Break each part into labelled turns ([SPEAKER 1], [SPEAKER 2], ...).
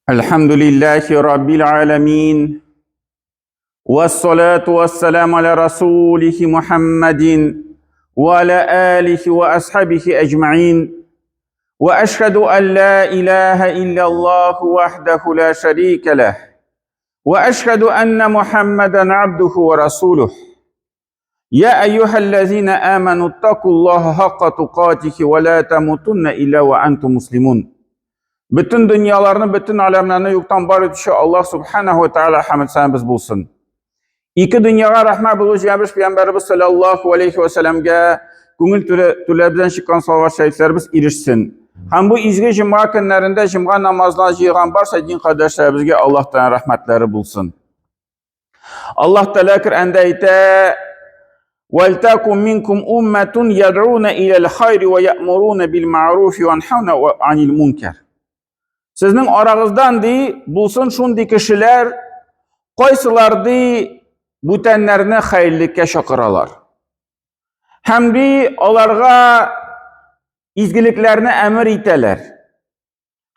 [SPEAKER 1] الحمد لله رب العالمين والصلاة والسلام على رسوله محمد وعلى آله وأصحابه أجمعين وأشهد أن لا إله إلا الله وحده لا شريك له وأشهد أن محمدا عبده ورسوله يا أيها الذين آمنوا اتقوا الله حق تقاته ولا تموتن إلا وأنتم مسلمون. Бөтен дөньяларны, бөтен аләмнәрне юктан бар итүче Аллаһ субханаху ва тааля хәмд сәнабыз булсын. Ике дөньяга рәхмәт булу җәбеш пәйгамбәребез саллаллаһу алейхи ва сәлламгә күңел түләребездән чыккан салават шәрифләребез ирешсен. Һәм бу изге җомга көннәрендә җомга намазына җыелган барча дин кардәшләребезгә Аллаһ Тәгалә рәхмәтләре булсын. Аллаһ Тәгалә Коръәндә әйтә: "Вәлтакум минкум умматун яд'уна илал хайри ва я'муруна бил ма'руфи ва янхауна анил мункар." Сезнең арагыздан ди, булсын шундый кешеләр, кайсылар ди бүтәннәрне хәерлеккә чакыралар. Һәм ди аларга изгелекләрне әмер итәләр.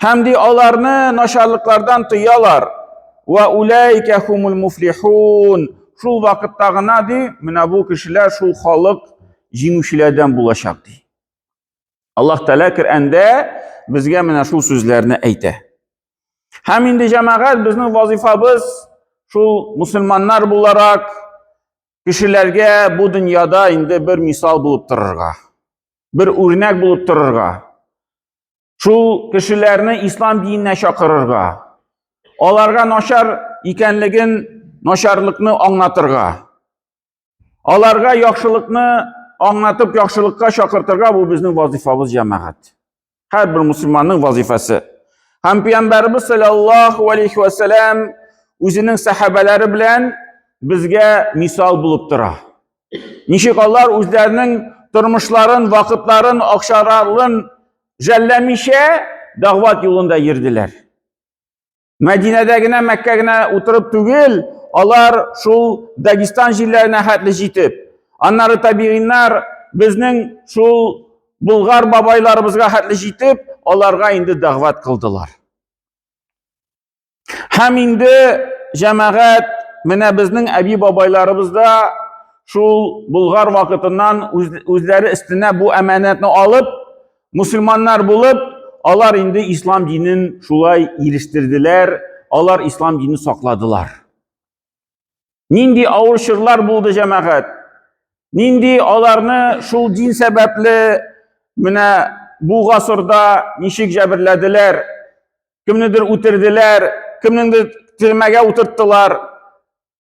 [SPEAKER 1] Һәм ди аларны начарлыклардан тыялар. Ва улайка хумул муфлихун. Шул вакытта гына ди, менә бу кешеләр, шул халык җиңүчеләрдән булачак ди. Аллаһ Тәгалә Коръәндә безгә менә шул сүзләрне әйтә. Һәм инде җәмәгать безнең вазифабыз шул мусульманнар буларак кешеләргә бу дөньяда инде бер мисал булып торырга, бер үрнәк булып торырга. Шул кешеләрне ислам диненә чакырырга, аларга начар икәнлеген, начарлыкны аңлатырга, аларга яхшылыкны аңлатып, яхшылыкка чакыртырга бу безнең вазифабыз җәмәгать. Һәрбер мусульманның вазифасы. Һәм пәйгамбәребез саллаллаһу алейхи ва сәлам үзенең сәхабәләре белән безгә мисал булып тора. Ничек алар үзләренең тормышларын, вакытларын, акчаларын жәлләмичә дәгъват юлында йөрделәр. Мәдинәдә генә, Мәккә генә утырып түгел, алар шул Дагестан җирләренә хәтле җитеп, аннары табигыйннар безнең шул Болгар бабайларыбызга хәтле җитеп, аларга инде дәгъват кылдылар. Һәм инде җәмәгать менә безнең әби бабайларыбыз да шул Болгар вакытыннан үзләре өстенә бу әманәтне алып, мусульманнар булып, алар инде ислам динен шулай ирештерделәр, алар ислам динен сакладылар. Нинди авыр чорлар булды җәмәгать. Нинди аларны шул дин сәбәпле менә бу гасырда ничек җәберләделәр, кемнедер үтерделәр, кемнедер төрмәгә утырттылар.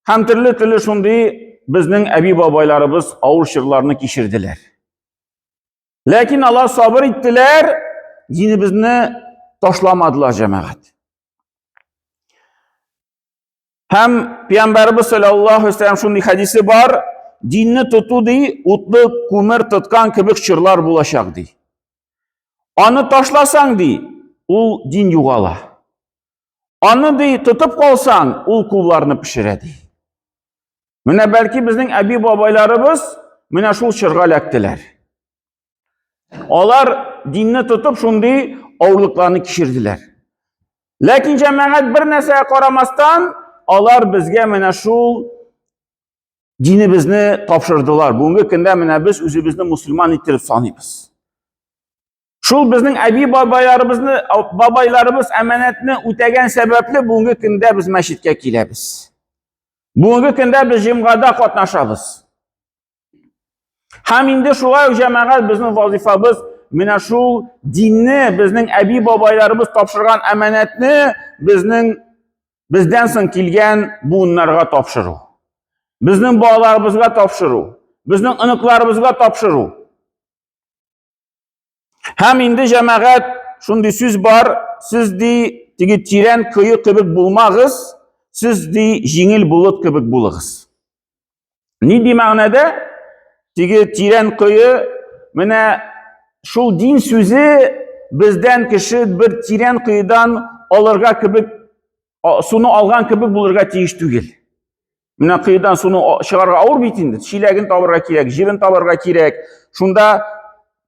[SPEAKER 1] Һәм төрле-төрле шундый безнең әби-бабайларыбыз авыр чорларны кичерделәр. Ләкин алар сабыр иттеләр, динебезне ташламадылар җәмәгать. Һәм Пәйгамбәребез саллаллаһу алейһи вәсәлләм шундый хәдисе бар, динне тоту ди, утлы күмер тоткан кебек чорлар булачак ди. Аны ташласаң ди, ул дин югала. Аны ди тотып калсаң, ул кулларны пешерә ди. Менә бәлки безнең әби бабайларыбыз менә шул чорга эләктеләр. Алар динне тотып шундый авырлыкларны кичерделәр. Ләкин җәмәгать бер нәрсәгә карамастан, алар безгә менә шул динебезне тапшырдылар. Бүгенге көндә менә без үзебезне мусульман иттереп саныйбыз. Шул безнең әби бабайларыбызны, бабайларыбыз әманәтне үтәгән сәбәпле бүгенге көндә без мәчеткә киләбез. Бүгенге көндә без җомгада катнашабыз. Һәм инде шулай ук җәмәгать безнең вазифабыз менә шул динне, безнең әби бабайларыбыз тапшырган әманәтне безнең бездән соң килгән буыннарга тапшыру. Безнең балаларыбызга тапшыру, безнең оныкларыбызга тапшыру. Һәм инде җәмәгать шундый сүз бар, сез ди теге тирән кое кебек булмагыз, сез ди җиңел болыт кебек булыгыз. Нинди мәгънәдә? Теге тирән кое менә шул дин сүзе бездән кеше бер тирән коедан алырга кебек суны алган кебек булырга тиеш түгел. Менә коедан суны чыгарга авыр бит инде. Чиләген табырга кирәк, җирен табырга кирәк. Шунда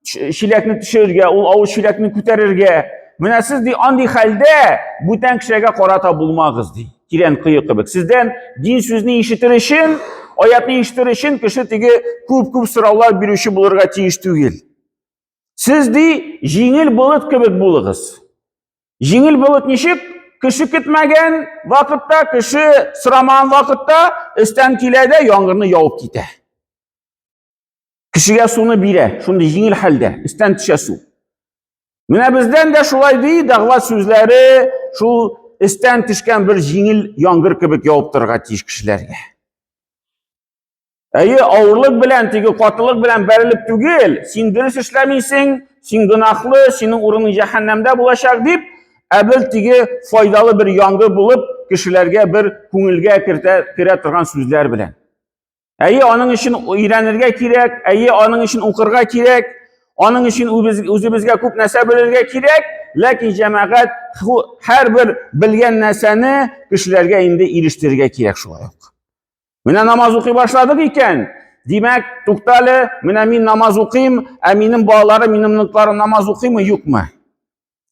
[SPEAKER 1] чиләкне төшерергә, ул авыр чиләкне күтәрергә. Менә сез ди андый хәлдә бүтән кешеләргә карата булмагыз ди. Тирән кое кебек. Сездән дин сүзне ишетер өчен, аятны ишетер өчен кеше теге күп-күп сораулар бирүче булырга тиеш түгел. Сез ди җиңел болыт кебек булыгыз. Җиңел болыт ничек? Кеше көтмәгән вакытта, кеше сорамаган вакытта өстән килә дә яңгырны явып китә. Кешегә суны бирә, шундый җиңел хәлдә, өстән төшә су. Менә бездән дә шулай ди, дәгъва сүзләре шул өстән төшкән бер җиңел яңгыр кебек явып торырга тиеш кешеләргә. Әйе, авырлык белән, теге катылык белән бәрелеп түгел, син дөрес эшләмисең, син гөнаһлы, синең урының җәһәннәмдә булачак дип, ә без теге файдалы бер яңгыр булып, кешеләргә бер күңелгә кертә, керә торган сүзләр белән. Әйе, аның өчен өйрәнергә кирәк, әйе, аның өчен укырга кирәк, аның өчен үзебезгә күп нәрсә белергә кирәк, ләкин җәмәгать һәрбер белгән нәрсәне кешеләргә инде ирештерергә кирәк шулай ук. Менә намаз укый башладык икән, димәк, туктале, менә мин намаз укыйм, ә минем балаларым, минем внукларым намаз укыймы, юкмы?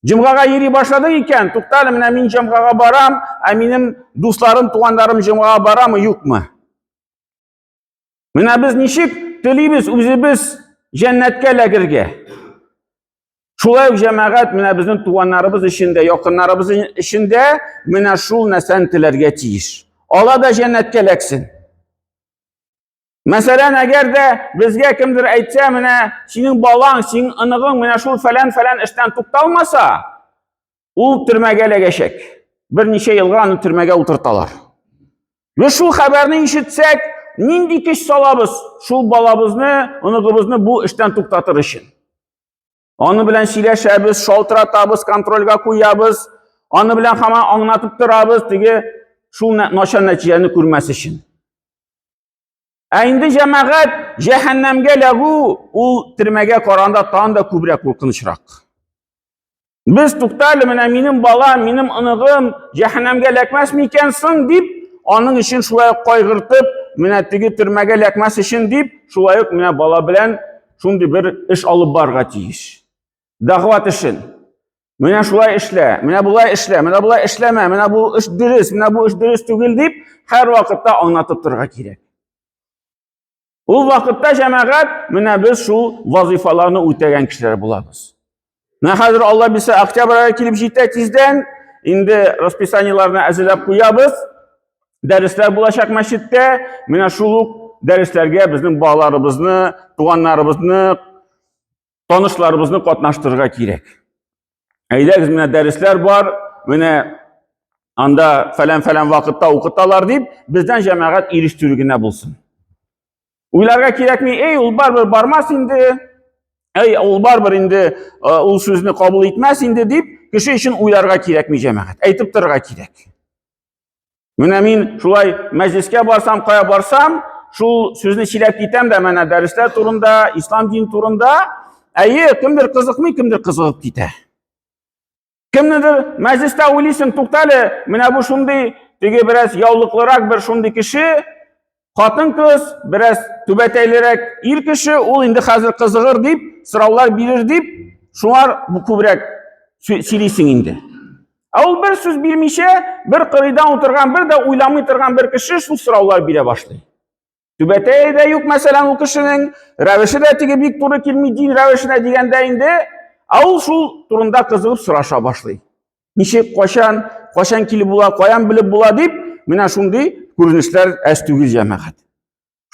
[SPEAKER 1] Җомгага йөри башладык икән, туктале, менә мин җомгага барам, ә минем дусларым, туганнарым җомгага барамы, юкмы? Менә без ничек телибез үзебез җәннәткә эләгергә? Шулай ук җәмәгать менә безнең туганнарыбыз өчен дә, якыннарыбыз өчен дә менә шул нәрсәне теләргә тиеш. Ала да җәннәткә эләксен. Мәсәлән, әгәр дә безгә кемдер әйтсә, менә синең балаң, синең оныгың менә шул фәлән-фәлән эштән тукталмаса, ул төрмәгә эләгәчәк. Берничә елга аны төрмәгә утырталар. Без шул хәбәрне ишетсәк, нинди көч салабыз шул балабызны, оныгыбызны бу эштән туктатыр өчен? Аны белән сөйләшәбез, шалтыратабыз, контрольгә куябыз. Аны белән һаман аңлатып торабыз, теге шул начар нәтиҗәне күрмәс өчен. Ә инде җәмәгать җәһәннәмгә ләгү ул төрмәгә караганда тагын да күбрәк куркынычрак. Без туктале, менә минем балам, минем оныгым җәһәннәмгә эләкмәс микән соң дип, аның өчен шулай ук кайгыртып, менә теге төрмәгә эләкмәс өчен дип, шулай ук менә бала белән шундый бер эш алып барырга тиеш. Дәгъват эшен. Менә шулай эшлә, менә болай эшлә, менә болай эшләмә, менә бу эш дөрес, менә бу эш дөрес түгел дип, һәр вакытта аңлатып торырга кирәк. Ул вакытта җәмәгать менә без шул вазифаларны үтәгән кешеләр булабыз. Менә хәзер Алла бирсә октябрь ае килеп җитә тиздән, инде расписаниеләрне әзерләп куябыз. Дәресләр булачак мәчеттә. Менә шул ук дәресләргә безнең балаларыбызны, туганнарыбызны, танышларыбызны катнаштырырга кирәк. Әйдәгез, менә дәресләр бар, менә анда фәлән-фәлән вакытта укыталар дип, бездән җәмәгать ирештерү генә булсын. Уйларга кирәкми, эй, ул барбер бармас инде, эй, ул барбер инде э, ул сүзне кабул итмәс инде дип, кеше өчен уйларга кирәкми җәмәгать, әйтеп торырга кирәк. Менә мин шулай мәҗлескә барсам, кая барсам, шул сүзне сөйләп китәм дә, менә дәресләр турында, ислам дин турында. Әйе, кемдер кызыкмый, кемдер кызыгып китә. Кемнедер мәҗлестә уйлыйсың, туктале, менә бу шундый теге бераз яулыклырак бер шундый кеше, хатын-кыз, бераз түбәтәйлерәк ир кеше, ул инде хәзер кызыгыр дип, сораулар бирер дип, шуңар күбрәк сөйлисең инде. Ә ул бер сүз бирмичә, бер кырыйдан утырган, бер дә уйламый торган бер кеше шул сораулар бирә башлый. Түбәтәе дә юк, мәсәлән, ул кешенең рәвеше дә теге бик туры килми дин рәвешенә дигәндә инде, ә ул шул турында кызыгып сораша башлый. Ничек, кайчан, кайчан килеп була, каян белеп була дип, менә шундый күренешләр әз түгел җәмәгать.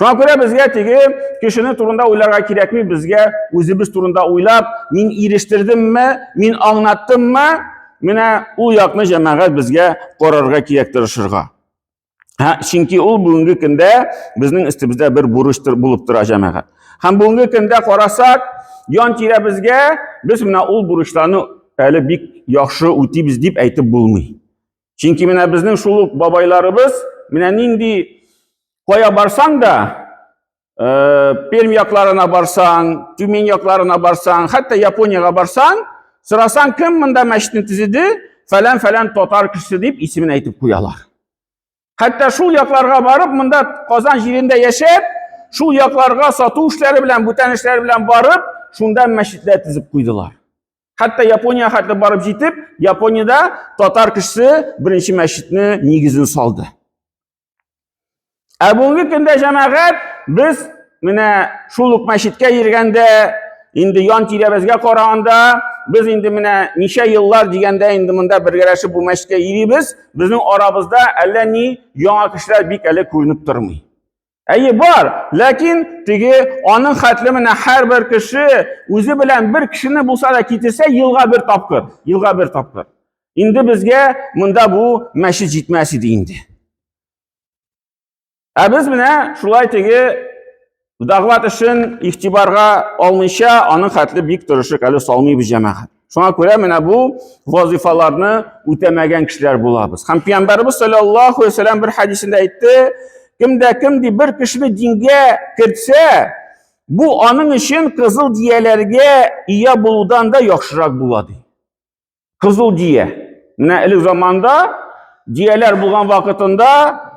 [SPEAKER 1] Шуңа күрә безгә теге кешене турында уйларга кирәкми, безгә үзебез турында уйлап, мин ирештердемме, мин аңлаттыммы, менә ул якны җәмәгать безгә карарга кирәк тырышырга. Һә, чөнки ул бүгенге көндә безнең өстебездә бер бурыч булып тора җәмәгать. Һәм бүгенге көндә карасак, ян тирәбезгә без менә ул бурычларны әле бик яхшы үтибез дип әйтеп булмый. Чөнки менә безнең шул ук бабайларыбыз менә нинди кая барсаң да, Пермь якларына барсаң, Тюмень якларына барсаң, хәтта Япониягә барсаң, сорасаң, кем монда мәчетне төзеде, фәлән-фәлән татар кешесе дип исемен әйтеп куялар. Хәтта шул якларга барып, монда Казан җирендә яшәп, шул якларга сату эшләре белән, бүтән эшләре белән барып, шунда мәчетләр төзеп куйдылар. Хәтта Япония хәтле барып җитеп, Япониядә татар кешесе беренче мәчетне нигезен салды. Ә бүгенге көндә җәмәгать без менә шул ук мәчеткә йөргәндә, инде ян тирәбезгә караганда, без инде менә ничә еллар дигәндә инде монда бергәләшеп бу мәчеткә йөрибез, безнең арабызда әллә ни яңа кешеләр бик әле күренеп тормый. Әйе, бар, ләкин теге аның хәтле менә һәрбер кеше үзе белән бер кешене булса да китерсә, елга бер тапкыр, елга бер тапкыр. Инде безгә монда бу мәчет җитмәс иде инде. Ә без менә шулай теге дәгъват эшен игътибарга алмыйча, аның хәтле бик тырышык әле салмыйбыз җәмәгать. Шуңа күрә менә бу вазифаларны үтәмәгән кешеләр булабыз. Һәм Пәйгамбәребез саллаллаһу алейһи вәсәлләм бер хәдисендә әйтте, кемдә кем ди бер кешене дингә кертсә, бу аның өчен кызыл дияләргә ия булудан да яхшырак була ди. Кызыл дия. Менә элек заманда дияләр булган вакытында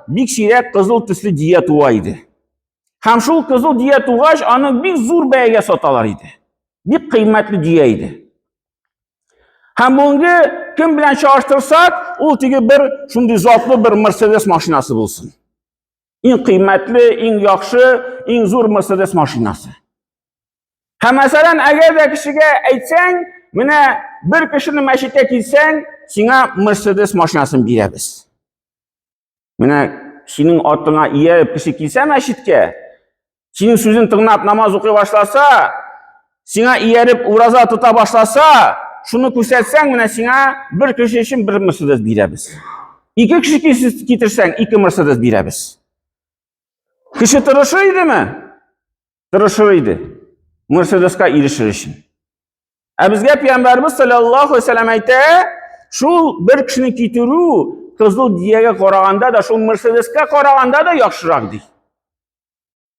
[SPEAKER 1] бик сирәк кызыл төсле дия туа иде. Һәм шул кызыл дия тугач, аны бик зур бәягә саталар иде. Бик кыйммәтле дия иде. Һәм бүгенге кем белән чагыштырсак, ул теге бер шундый затлы бер Мерседес машинасы булсын. Иң кыйммәтле, иң яхшы, иң зур Мерседес машинасы. Һәм мәсәлән, әгәр дә кешегә әйтсәң, менә бер кешене мәчеткә килсәң, сиңа Мерседес машинасын бирәбез. Менә синең артыңа ияреп кеше килсә мәчеткә, синең сүзен тыңлап намаз укый башласа, сиңа ияреп ураза тота башласа, шуны күрсәтсәң, менә сиңа бер кеше өчен бер Мерседес бирәбез. Ике кеше китерсәң, ике Мерседес бирәбез. Кеше тырышыр идеме? Тырышыр иде. Мерседеска ирешер өчен. Ә безгә Пәйгамбәрбез саллаллаху алейһи вәсәлләм әйтә, шул бер кешене китерү кызыл диягә караганда да, шул Мерседеска караганда да яхшырак ди.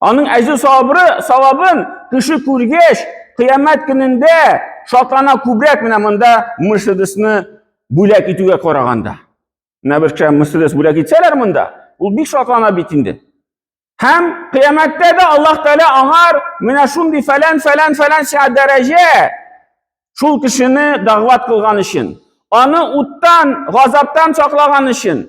[SPEAKER 1] Аның әҗер савабы, савабын кеше күргәч, кыямәт көнендә шатлана күбрәк менә монда Мерседесны бүләк итүгә караганда. Менә бер кеше Мерседес бүләк итсәләр монда, ул бик шатлана бит инде. Һәм кыямәттә дә Аллаһ Тәгалә аңар менә шундый фәлән фәлән фәлән сиңа дәрәҗә шул кешене дәгъват кылган өчен, аны уттан, газаптан саклаган өчен,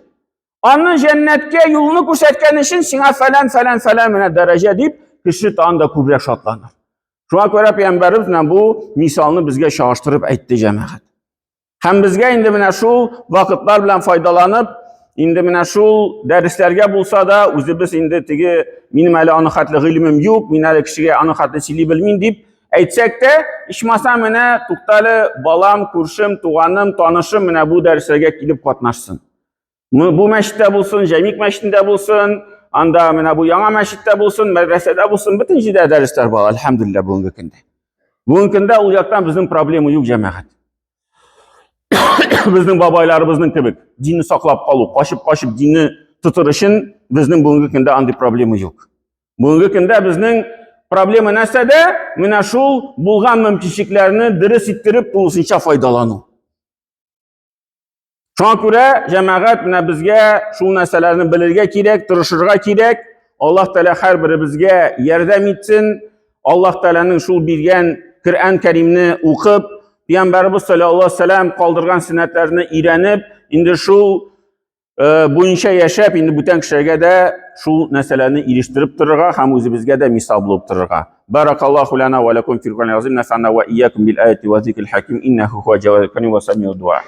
[SPEAKER 1] аны җәннәткә юлны күрсәткән өчен сиңа фәлән фәлән фәлән менә дәрәҗә дип кеше тагын да күбрәк шатланыр. Шуңа күрә пәйгамбәребез менә бу мисалны безгә чагыштырып әйтте җәмәгать. Һәм безгә инде менә шул вакытлар белән файдаланып, инде менә шул дәресләргә булса да, үзебез инде теге минем әле аны хәтле гыйлемем юк, мин әле кешегә аны хәтле сөйли белмим дип әйтсәк тә, ичмаса менә туктале, балам, күршем, туганым, танышым менә бу дәресләргә килеп катнашсын. Бу мәчеттә булсын, Җәмик мәчетендә булсын, анда менә бу яңа мәчеттә булсын, мәдрәсәдә булсын, бөтен җирдә дәресләр бар, әлхәмдүлилләһ, бүгенге көндә. Бүгенге көндә ул яктан безнең проблема юк, җәмәгать. Безнең бабайларыбызның кебек динне саклап калу, качып-качып динне тотыр өчен безнең бүгенге көндә андый проблема юк. Бүгенге көндә безнең проблема нәрсәдә? Менә шул булган мөмкинчелекләрне дөрес иттереп тулысынча файдалану. Шуңа күрә, җәмәгать, менә безгә шул нәрсәләрне белергә кирәк, тырышырга кирәк. Аллаһ Тәгалә һәрберебезгә ярдәм итсен. Аллаһ Тәгаләнең шул биргән Коръән Кәримне укып, Пәйгамбәребез саллаллаһу алейһи вәсәлләм калдырган сөннәтләрне өйрәнеп, инде шул э, буенча яшәп, инде бүтән кешеләргә дә шул нәрсәләрне ирештереп торырга һәм үзебезгә дә мисал булып торырга. Баракаллаху лана ва лакум фил Кур'анил азим, нафана ва iyyakum бил аяти ва зикрил хаким, иннаху хуа джавадул карим ва самиуд дуа.